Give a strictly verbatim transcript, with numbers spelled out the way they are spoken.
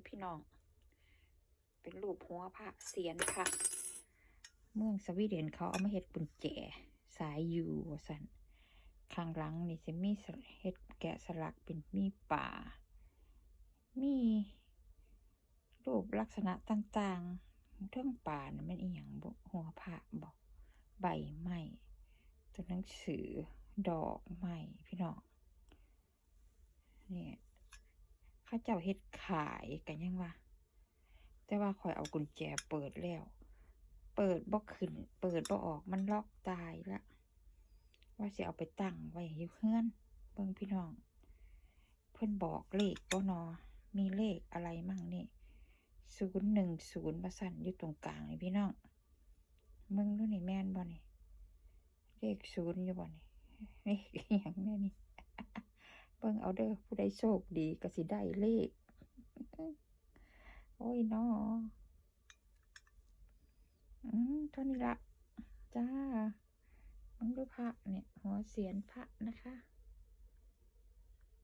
พี่น้อง เป็นรูปหัวพระเศียรพระ เมืองสวีเดนเขาเอามาเฮ็ดกุญแจสายยูว่าซั่น ข้างหลังนี่สิมีเฮ็ดแกะสลักเป็นมีป่า มีรูปลักษณะต่างๆเทิงป่าน่ะแม่นอีหยังบ่ หัวพระบ่ ใบไม้ ตัวหนังสือ ดอกไม้ พี่น้อง เนี่ย เขาเจ้าเฮ็ดขายกันยังว่า แต่ว่าข่อยเอากุญแจเปิดแล้ว เปิดบ่ขึ้น เปิดบ่ออก มันล็อกตายละ ว่าสิเอาไปตั้งไว้อยู่เฮือน เบิ่งพี่น้อง เพิ่นบอกเลขบ่นอ มีเลขอะไรมั่งนี่ ศูนย์หนึ่งศูนย์ ว่าซั่น อยู่ตรงกลางนี่พี่น้อง เบิ่งดูนี่แม่นบ่นี่ เลขศูนย์อยู่บ่นี่ เลขอีหยังแน่นี่ เบิ่งเอาเด้อ ผู้ใดโชคดีก็สิได้เลข โอ้ยนอ อืม เท่านี้ละ จ้า เบิ่งดูพระเนี่ย หัวเศียรพระนะคะ